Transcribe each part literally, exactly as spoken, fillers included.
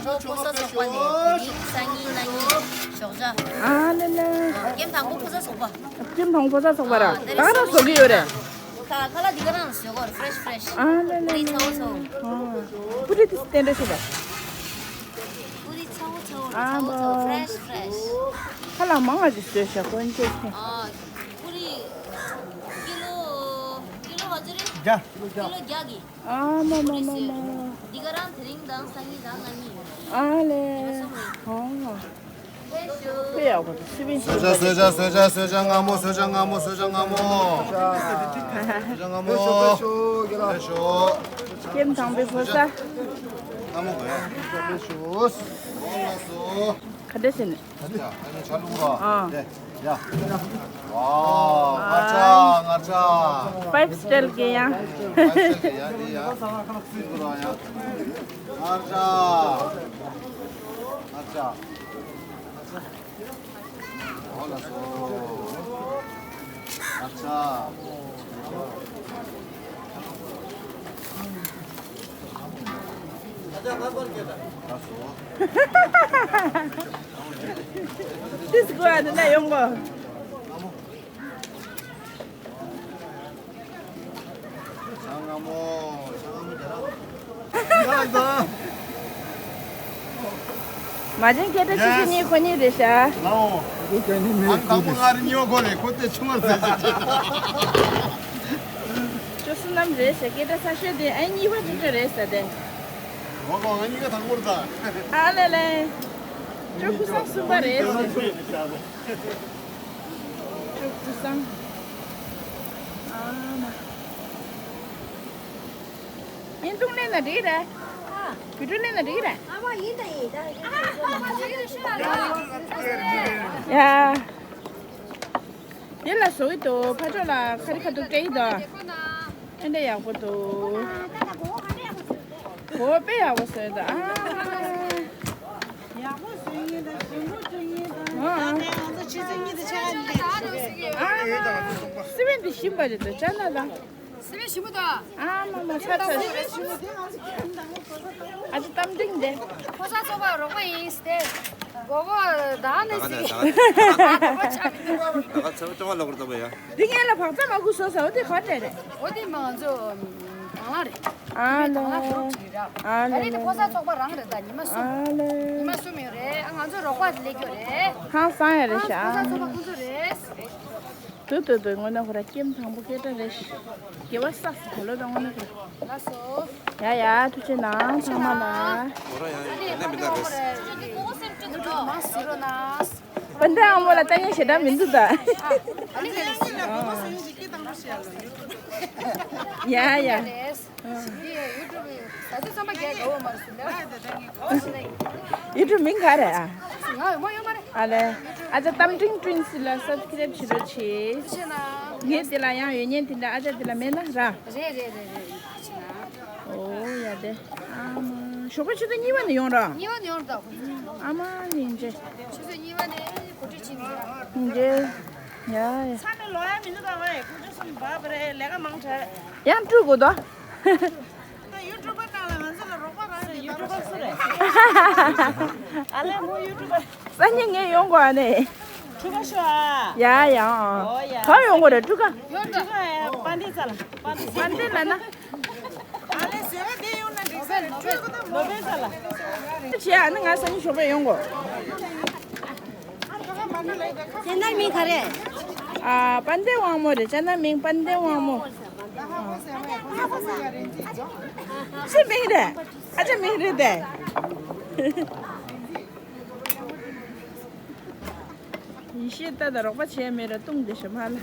ཕོ་གསར་ཚོགས་པ་ནས་དེ་རིང་སང་ཉིན་གནངས་ཉིན་ཞོགས་ཇ། ཨ་ལེ་ལེ། ཀེམ་དང་པོ་ཕོ་གསར་ཚོགས་པ། ཀེམ་དང་པོ་ཕོ་གསར་ཚོགས་པ་ར། ཨ་ད་ག་རང་བཟོ་གི་ཡོད་རེད། ཁ་ཁ་ལག་འདི་ག་རང་བཟོ་གོ་ར། ཕེ་རེ་ཤི་ཕེ་རེ་ཤི། ཨ་ལེ་ལེ། པུ་རི་ཚ་བོ་ཚ་བོ། ཨ། པུ་རི་དེ་སྟན་འདྲ་ཞིག་པ། པུ་རི་ཚ་བོ་ཚ་བོ་ར། ཨ་ཚ་བོ་ཚ་བོ། ཕེ་རེ་ཤི་ཕེ་རེ་ཤི། ཁ་ལག་མང་བ་ཅིག་བཟོས་ཤག་དཀོན་མཆོག་མཁྱེན། ཨ། པུ་རི་ཀི་ལོ་ཀི་ལོ་ག་ཚོད་རེད། བརྒྱ། ཀི་ལོ་བརྒྱ་གི། ཨ་མ་མ་མ་མ། འདི་ག་རང་དེ་རིང་དང་སང་ཉིན་དང་གནངས་ཉིན་ཡོད། ཨ་ལེ། ཨོ། དཔེ་ཡག་པོ་འདུག་སི་པན་གཟོད་བྱ་གཟོད་བྱ་གཟོད་བྱ་གཟོད་བྱ་མངར་མོ། གཟོད་བྱ་མངར་མོ། གཟོད་བྱ་མངར་མོ། གཟོད་བྱ་མངར་མོ། ལེགས་ཤོག་ཀེམ་དང་པོའི་ཕོ་གསར། མངར་མོ་དགོས། ལེགས་ཤོག་ཨོ་ལགས་སོ། ག་འདྲ་བྱས་ནས། ཨ་ནི་ཆ་ལུག་ར། ཨ། དེ། ཡ། ཝའོ། མངར་ཆ། མངར་ཆ། ཕའིབ་སི་ཊལ་གི་ཡང་། ཕའིབ་སི་ཊལ་གི་ཡང་། འདི་ཡང་། སིང་གུ་ར་ཡང་། མངར་ཆ། མངར་ཆ། ཨོ་ལགས་སོ། མངར་ཆ། ལགས་སོ། ཏིས་གོ་ཨ་ནི་ན་ཡོང་གོ། མ་བྱན་སྐད་སྒྲ་ཆུ་ཚོད་གཉིས་ཁོ་གཉིས་རེད་ཤག་ལའོ། ཨང་དང་པོ་ང་རེ་གཉིས་པ་ཁོ་རེད། ཁོ་དེ་ཆུང་བ་ཟེར་ཟེར་བྱས། ཁྱོད་བསོད་ནམས་རེད་ཟེར། སྐད་སྒྲ་ཚ་ཤོས་དེ་ཨ་གཉིས་པ་དེ་ཚོ་རེད་ཟེར་ཏེ། ཨོ་ཧོ། ང་གཉིས་ཀ་དང་པོ་རེད་ད། ཨ་ལེ་ལེ། ཁྱོད་ཀུན་བཟང་གསུམ་པ་རེད་ཟེར། ཁྱོད་ཀུན་བཟང་། ཨ་མ། བརྙན་ཐུང་ལེན་ན་འགྲིག་རེད། ཨ། བི་ཌིའོ་ལེན་ན་འགྲིག་རེད། ཨ་མ་ཡིན་ད་ཡིན་ད། ཡ། དེ་ལ་བཟོ་གི་འདུག་ཕར་ཕྱོགས་ལ་ཁ་རི་ཁ་ཐུག་སྤྲད་ཀྱི་འདུག་ཨེ་འདྲ་ཡག་པོ་འདུག་གོ་བ་དཔེ་ཡག་པོ་བཟོས་འདུག་ཨ། ཡག་པོ་བཟོས་ངེས་དང་ཞིམ་པོ་བྱུང་ངེས་དང་། ཨ། ད་ནས་ང་ཚོ་ཆུ་ཚོད་གཉིས་དང་ཕྱེད་ཀ་ནས་ལས་བྱེད་པ། ཨ། སི་པན་འདི་ཞིམ་པ་རེད་འདུག་ཅ་ན་དང་། སི་པན་ཞིམ་པོ་འདུག་ཨ་མ་མ་ཚ་ཚ། ཨ་ཅག་གཏམ་འདྲེན་འདི། ཕོ་གསར་ཚོགས་པ་རོགས་པ་ཡིན་སྟེ། མགོ་སྐོར་ད་ནས་ཟིག་ད་ག་ད་ག་ད་ག་ད་ག་ཚ་ཅོ་བ་ལ་གོར་ད་བ་ཡ། འདི་ངས་ལ་བག་ཚ་མ་གུ་བཟོ་ས་འོ་དེ་ག་འདྲ་རེད། འོ་དེ་མ་ང་ཚོ་དང་བླངས་རེད། ཨ་ལོ། དང་བླངས་རོགས་ཅིག་རེད་ར། ཨ་ད་ལོ་རེད་དེ་ལོ། ཕོ་གསར་ཚོགས་པ་རང་རེད་ད། ཉི་མ་གསུམ། ཨ་ལོ། ཉི་མ་གསུམ་ཡོད་རེད། ཨ་ང་ཚོ་རོགས་པ་ལས་རྒྱུ་རེད། ཧང་སང་ཡ་རེད་ཤག་ཕོ་གསར་ཚོགས་པ་ཁོང་ཚོ་རེད། དུ་དུ་དུ་དངོས་གནས་ཁོ་ར་ཀེམ་དང་པོ་སྐད་སྒྲ་རེད་ཤག་དགེ་བ་བསགས་སུ་གོ་ལོ་དང་དངོས་གནས་ཁོ་ར། ལགས་སོ། ཡ་ཡ་ཐུགས་རྗེ་གནང་ཚང་མ་ལ། ཁོ་ར་ཡང་ཡིན་ན་མི་འདྲ་རེད། མང་སི་རོ་ན། པན་ཏེ་ཨ་མོ་ལ་ལྟ་ཉན་ཞེ་དྲག་མི་འདུག་ད། ཨ་ནི་ལས་སྲིད་ལ་བུ་མོ་སུ་ཡིན་གྱི་སྐད་བཏང་རོགས་བྱས་ལ། ཡ་ཡ། འདི་ཡུ་ཊུབ་ད་དུང་རྩོམ་པ་རྒྱག་དགའ་བོ་མ་རེད་ཟེར་ལ། ཡུ་ཊུབ་མིང་ག་རེད་ཨ། ང་ཡོད་མ་ཡོད་མ་རེད། ཨ་ལེ། ཨ་ཅག་རྟ་མགྲིན་ཊུ་ཝིན་སི་ལ་སབ་སི་ཀི་རེབ་བྱེད་རོགས་བྱེད། ཐུགས་རྗེ་གནང་། ངའི་དེ་ལ་ཡང་ཡོད་ཉན་དེ་འདྲ་ཨ་ཅག་དེ་ལ་མེད་ན་ར། རེད་རེད་རེད་རེད། ཐུགས་རྗེ་གནང་། ཨོ་ཡ་དེ། ཨ་མ། ཞོགས་པ་ཆུ་ཚོད་གཉིས་པ་ནས་ཡོང་ར། གཉིས་པ་ནས་ཡོང་ར་ད་ཁོ་ཚོ། ཨ་མ་ནི་འདྲེ། ཆུ་ཚོད་གཉིས་པ་ནས་གོ་སྒྲིག་བྱེད་ནས་ཡོང་ར། འདྲེ། ཡ་ཡ། ས་ནས་ལོག་ཡ་མི་འདུག་ད་བ་ཡ། ཁོ་ཚོ་སུམ་བབ་རེད། ལས་ཀ་མང་དྲགས། ཡང་སྤྲུལ་དགོས་དོ། ད་ཡུ་ཊུབ་པ་ནང་ལ་ང་ཚོ་ལ་རོགས་པ་རང་ཡིན། ཡུ་ཊུབ་པ་སུ་རེད། ཨ་ལེ་མོ་ཡུ་ཊུབ་པ། སང་ཉིན་ངས་ཡོང་དགོས་ཨ་ནི། ཕྲུ་གུ་ཤོག་ཨ། ཡ་ཡ། ཨོ་ཡ། ག་ཡོང་དགོས་རེད་ཕྲུ་གུ། ཡོང་ཕྲུ་གུ་ཨ། པན་ཏེ་རྩ་ལ། པན་ཏེ་རྩ་ལ། པན་ཏེ་ལ་ན། ཨ་ལེ་བཟོས་པ་དེ་ཡོང་ན་འགྲིག་ས་རེད། ཕྲུ་གུ་དང་ལོ་པའི་རྩ་ལ། བྱས་ཨ་ནི་ང་སང་ཉིན་ཞོགས་པ་ཡོང་དགོས། ཅ་ནལ་མིང་ག་རེ། ཨ། པན་ཏེ་དབང་མོ་རེད། ཅ་ནལ་མིང་པན་ཏེ་དབང་མོ། སུའི་མིང་རེད། ཨ་ཅག་མིང་རེད་དེ། ཡེ་ཤེས་ལྟ་དང་རོགས་པ་བྱས་མེད་ར་བཏུང་བསྡད་ཤག་མ་ལ།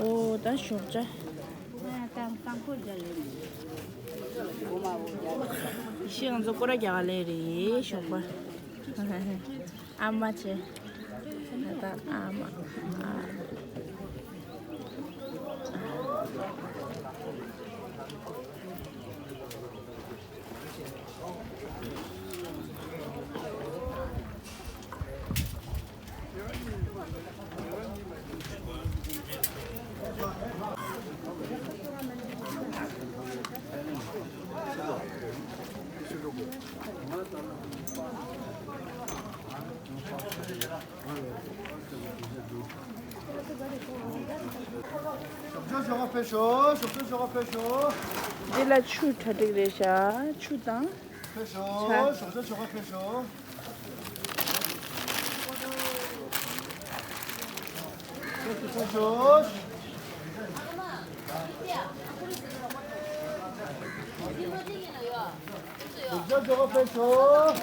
ཨོ་ད་ཞོགས་ཇ། ཤི་ང་ཚོ་སྐོར་ར་རྒྱག་ག་ལེ་རེད་ཞོགས་པ། ཨ་མ་ཆེ། ད་ཨ་མ། ཨ། འདི་ལ་ཆུ་གྲ་སྒྲིག་རེད་ཤག་ཆུ་དང་། ཕེབས་ཤོག་ཞོགས་ཇ་མཆོད་པར་ཕེབས་ཤོག་ཕེབས་ཤོག་ཕེབས་ཤོག་ཞོགས་ཇ་མཆོད་པར་ཕེབས་ཤོག་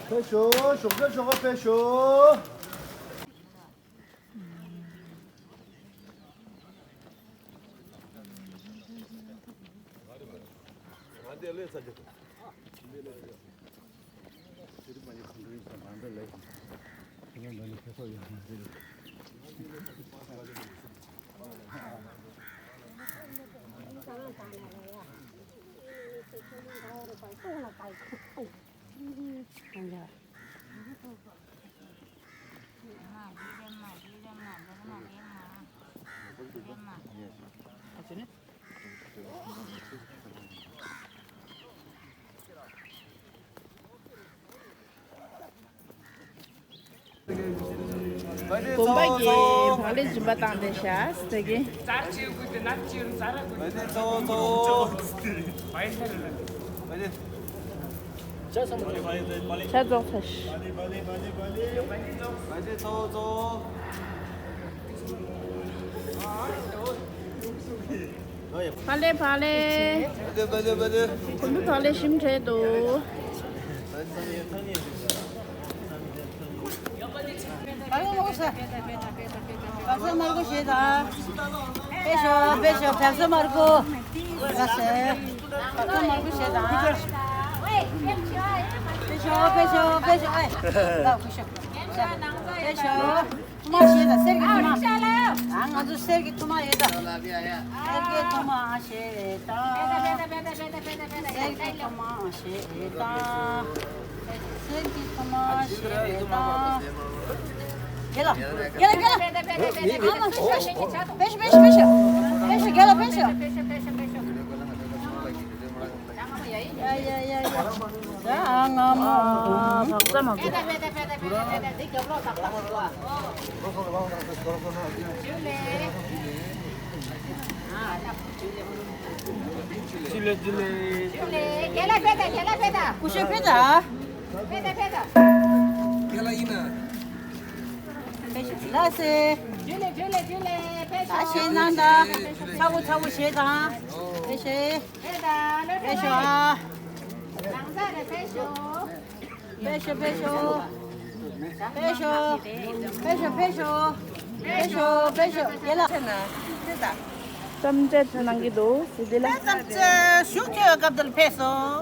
ཕེབས་ཤོག་ཞོགས་ཇ་མཆོད་པར་ཕེབས་ཤོག་དགོན་པ་གི་བག་ལེབ་སྦྱིན་པ་བཏང་བསྡད་ཤག་ཟེར་གི། ཇ་རྫོགས་ཚར་ཤག་བག་ལེབ་བག་ལེབ། དགོན་པའི་བག་ལེབ་ཞིམ་དྲགས་འདུག་བག་ལེབ་མང་པོ་ཟ། བག་ཚ་མར་ཁུ་བཞེས་དང་། ཕེབས་ཤོག་ཕེབས་ཤོག་བག་ཚ་མར་ཁུ། བག་ཚ་མར་ཁུ་བཞེས་དང་། ཕེབས་ཤོག་ཕེབས་ཤོག་ཕེབས་ཤོག་ཨེ། ལགས་ཕེབས་ཤོག་ཕེབས་ཤོག་ཐུར་མ་བཞེས་དང་། གསེར་གྱི་ཐུར་མ། ཨ་ང་ཚོ་གསེར་གྱི་ཐུར་མ་ཡོད་ད། གསེར་གྱི་ཐུར་མ་བཞེས་དང་། གསེར་གྱི་ཐུར་མ་བཞེས་དང་། གསེར་གྱི་ཐུར་མ་བཞེས་དང་། རྒན་ལགས། རྒན་ལགས། རྒན་ལགས། ཕེབས་ཤོག་ཕེབས་ཤོག་ཕེབས་ཤོག་རྒན་ལགས་ཕེབས་ཤོག་ཡ་ཡ་ཡ་ཡ། ཡ་ང་མ། ས་མ་གོ། ཅི་ལེ་ཅི་ལེ། ཀུ་ཤུ་ཕེ་ད། ཕེ་ད། ཕེ་ད། ལགས་སེ། ད་ཤེས་ན་ད། ཚ་བོ་ཚ་བོ་བྱེད་དང་། ཕེ་ཤེ། ཕེ་ཤོ་ཨ། ཕེ་ཤོ་ཕེ་ཤོ། ཕེ་ཤོ། ཕེ་ཤོ་ཕེ་ཤོ། ཕེ་ཤོ་ཕེ་ཤོ། ཡ་ལ། བརྩམས་ཆོས་གནང་གི་འདུག་ཟེར་དེ་ལ། བརྩམས་ཆོས་ཞུ་ཁྱོད་སྐབས་དེར་ཕེབས་སོང་།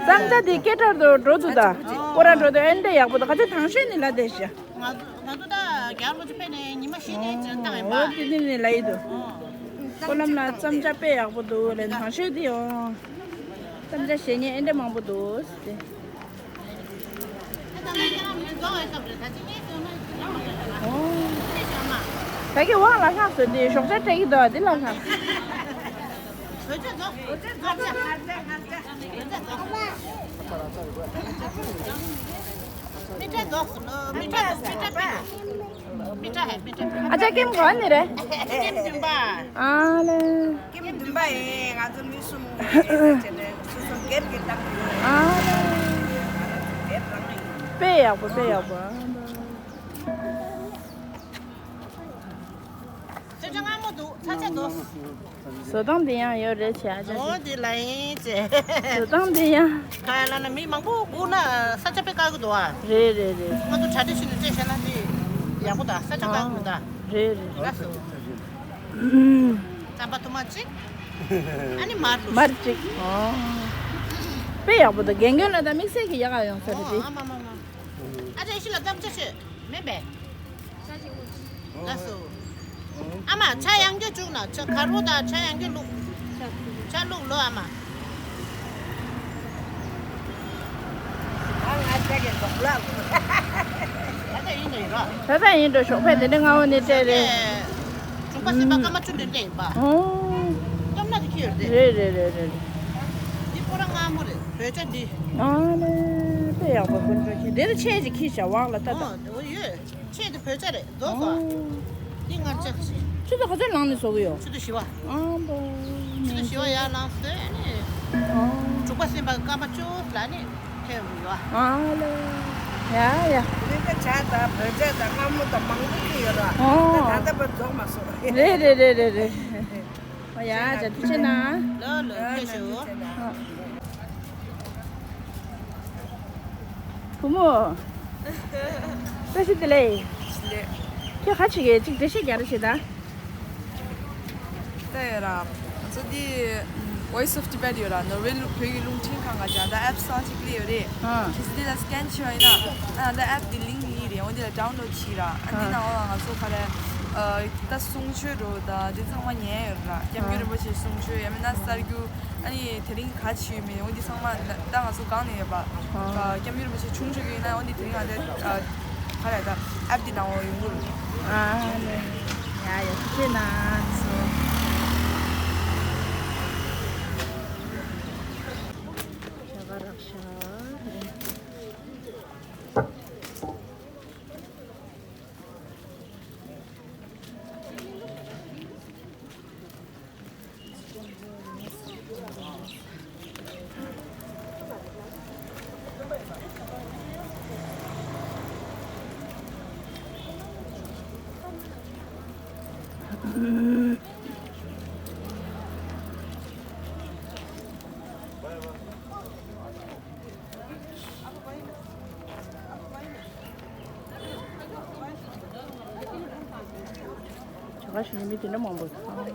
བརྩམས་ཆོས་དེ་སྐད་གྲགས་དུ་འགྲོ་འདུག་ད། སྐོར་ར་འགྲོ་དུས་ཨེ་འདྲ་ཡག་པོ་འདུག་ག་ཚོད་དང་ཤོས་ནས་ལ་བསྡད་ཤག་ང་ང་ཚོ་ད་རྒྱ་གར་ལོ་ཆུ་ཕེབས་ནས་ཉི་མ་བཞི་ནས་བྱས་བཏང་ཡིན་པ། འོ་དེ་དེ་ནས་ལ་ཡི་འདུག་སྐོར་ལམ་ལ་བརྩམས་ཆོས་དཔེ་ཡག་པོ་འདུག་ལན་དང་ཤོས་དེ་ཡོང་། བརྩམས་ཆོས་བཤད་མཁན་ཨེ་འདྲ་མང་པོ་འདུག་ཟེར་ཏེ། ད་གི་དབང་ལ་ལྷག་ཟེར་ཏེ་ཞོགས་ཇ་སྤྲད་ཀྱི་འདུག་འདི་ལ་ལྷག་མི་ཁྲ་རྫོགས་སོང་ལོ། མི་ཁྲ་རྫོགས། མི་ཁྲ་པི་ནོ། མི་ཁྲ་ཧེ། མི་ཁྲ་པི་ནོ། ཨ་ཅག་ཀེམ་གོ་ནི་རེད། ཀེམ་བདུན་པ། ཨ་ལེ། ཀེམ་བདུན་པ་ཡིན། ང་ཚོ་མི་གསུམ་ཡིན་ཟེར་བྱས་ནས་སོ་སོ་སྒེར་གྱི་བཏང་གི་ཡོད། ཨ་ལེ། སྒེར་རང་ཡིན། དཔེ་ཡག་པོ། དཔེ་ཡག་པོ། ཚོད་ཆ་སྔ་མོ་འདུག་ཚ་ཚ་འདུག་བཟོ་སྟངས་དེ་ཡང་ཡོད་རེད་བྱས་ཨ་ཅག་འོ་དེ་ལ་ཡིན་ཅེ། བཟོ་སྟངས་དེ་ཡང་། ཁ་ཡ་ལ་ན་མི་མང་པོ་སྒུག་ན་ས་ཆ་དཔེ་དཀའ་གི་འདུག་ཨ། རེད་རེད་རེད། ང་ཚོ་གྲ་སྒྲིག་བྱས་ནས་སྤྲད་བཞག་ན་དེ་ཡག་པོ་འདུག་ས་ཆ་དཀའ་གི་མི་འདུག་རེད་རེད། ལགས་སོ། རྩམ་པ་ཐུར་མ་གཅིག་ཨ་ནི་མར་ལུག་མར་གཅིག་ཨོ། དཔེ་ཡག་པོ་འདུག་རྒན་རྒོན་ལ་ད་དམིགས་བསལ་གྱི་ཡག་ག་ཡོང་ས་རེད་དེ། ཨ་མ་མ་མ། ཨ་ཅག་ཤི་ལ་གཏམ་ཆ་ཤོད་མེད་པས། ལགས་སོ། ཨ་མ་ཆ་ཡང་རྒྱུ་བཅུག་ན་ཆ་གར་པོ་དང་ཆ་ཡང་རྒྱུ་བླུག་ཆ་བླུག་ལོ་ཨ་མ། ཨ་ང་ཅག་གི་ ད་ལྟ་ཡིན་འགྲོ་ཞོགས་པ་དེ་འདྲ་སྔ་བོ་ནས་སྤྲད་རེད། ཨེ། གྲོང་པ་སེམས་པ་སྐར་མ་བཅུ་འདྲ་འདྲ་ཡིན་པ། ཨོ། སྐྱོབ་ན་དེ་ཁྱེར་ཡོད་རེད། རེད་རེད་རེད་རེད། འདི་ཁོ་རང་སྔ་མོ་རེད། བོད་ཇ་འདི། ཨ་ནི། དཔེ་ཡག་པོ་དཀོན་མཆོག་མཁྱེན། འདི་ལ་ཆས་ཅིག་ཁྱེར་བཞག་འོག་ལ་ལྟ་ད། ཨོ་དེ་འོ་ཡོད། ཆས་དེ་བོད་ཇ་རེད། རྫོགས་སོང་། ཨོ། འདི་ང་ཅག་ཞིག་ཆུ་ཚོད་ག་ཚོད་ལངས་ནས་བཟོ་གི་ཡོད། ཆུ་ཚོད་བཞི་པ། ཨ་འབོ། ཆུ་ཚོད་བཞི་པ་ཡར་ལངས་སོང་ནས། ཨོ། གྲོང་པ་སེམས་པ་སྐར་མ་བཅུ་ལ་ནི་ཐེབས་ཡོད། ཨ་ལེ། ཡ་ཡ། འདི་ད་ཇ་དང་བོད་ཇ་དང་སྔ་མོ་དང་མང་པོ་ཅིག་ཡོད་ར། ཨོ། ད་ལྟ་བར་རྫོགས་མ་སོང་། རེད་རེད་རེད་རེད་རེད། ཨོ་ཡ་ཇ་ཐུགས་རྗེ་གནང་། ལོ་ལོ་ཨ་ཐུགས་རྗེ་ཆེ། ཨ། བུ་མོ། བཀྲ་ཤིས་བདེ་ལེགས། བདེ་ལེགས། ཁྱོད་ག་བྱེད་ཀྱི་ཅིག་འགྲེལ་བཤད་རྒྱག་རོགས་བྱེད་ད། ལྟ་ཡོད་ར། ང་ཚོ་འདི་Voice of Tibet ཡོད་ར། ནོར་ཝེ་བོད་ཀྱི་རླུང་འཕྲིན་ཁང་ག་ཅག་ད་ཨེབ་སང་ཅིག་སླེབས་ཡོད་རེད། ཨ། ཁྱེད་ཚོ་འདི་ལ་སི་ཀེན་བྱས་པ་ཡིན་ན། ཨ་ད་ཨེབ་འདི་ལིང་ཡིན་རེད། འོ་འདི་ལ་ཌའོན་ལོཌ་བྱེད་ར། ཨ་འདི་ནང་ལོགས་ལ་ང་ཚོ་ག་རེ། ཨ་ད་གསུང་ཆོས་འགྲོ་ད་འདི་ཚང་མ་ཉན་ཡོད་ར། སྐྱབས་མགོན་རིན་པོ་ཆེའི་གསུང་ཆོས་ཡང་མིན་ན་གསར་འགྱུར། ཨ་ནི་དེ་རིང་ག་ཅི་ཡོད་མེད་འོ་འདི་ཚང་མ་ད་ང་ཚོ་སྒང་ནས་ཡོད་པ། ཨ། སྐྱབས་མགོན་རིན་པོ་ཆེ་ཆུང་ཆུང་ཡིན་ན་འོ་འདི་དེ་རིང་ང་ཚོ་ག་རེ་ད་ཨེབ་འདི་ནང་འོ་ཡོང་གི་རེད། ཨ་ནི་ཡ་ཡ་ཐུགས་རྗེ་གནང་། ཤ་ག་རག་ཤ། ཇ་ག་ཞིག་ནི་མི་དེ་འདྲ་མང་པོ་ཚང་པ། ཇ་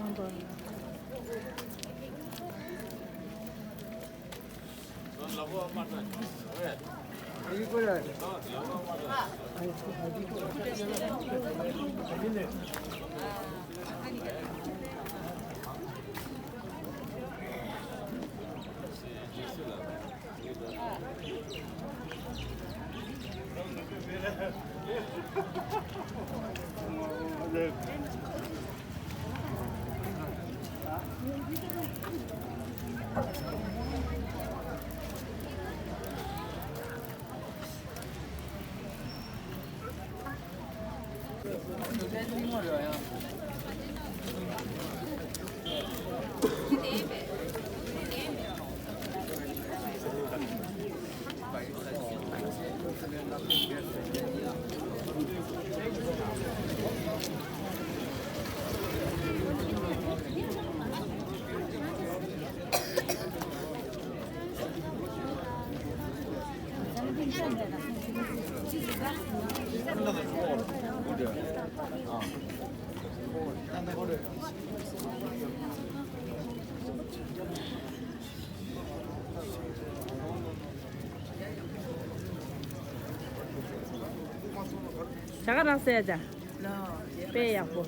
ག་རག་སོང་ཡ་ཇ། དཔེ་ཡག་པོ།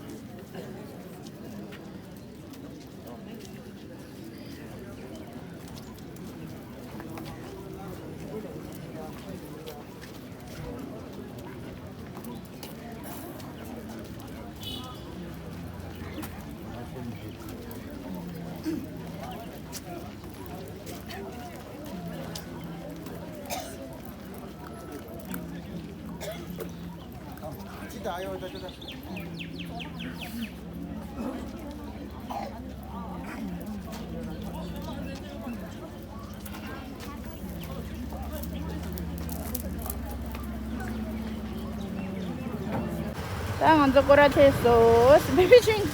ད་ང་ཚོ་སྐོར་ར་ཐེབས་སོང་། བེ་བི་ཆིང་།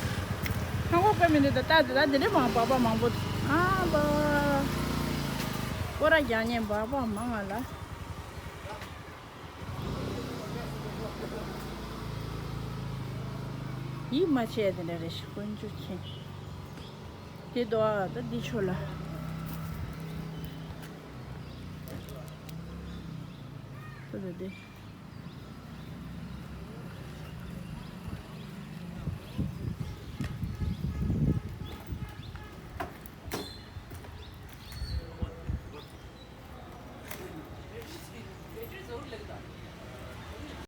ཧང་གོ་དཔེ་མི་འདུག་ད་ལྟ་དེ་ད་དེ་འདྲའི་མང་སྦག་སྦག་མང་པོ། ཨ་པ། སྐོར་ར་རྒྱག་མཁན་སྦག་སྦག་མང་ང་ལ། ཡིད་མ་ཆེས་དེ་འདྲ་རེད་ཤག་དཀོན་མཆོག་མཁྱེན། དེ་དོ་ཨ་ད་འདི་ཆོ་ལ། ད་ད་དེ།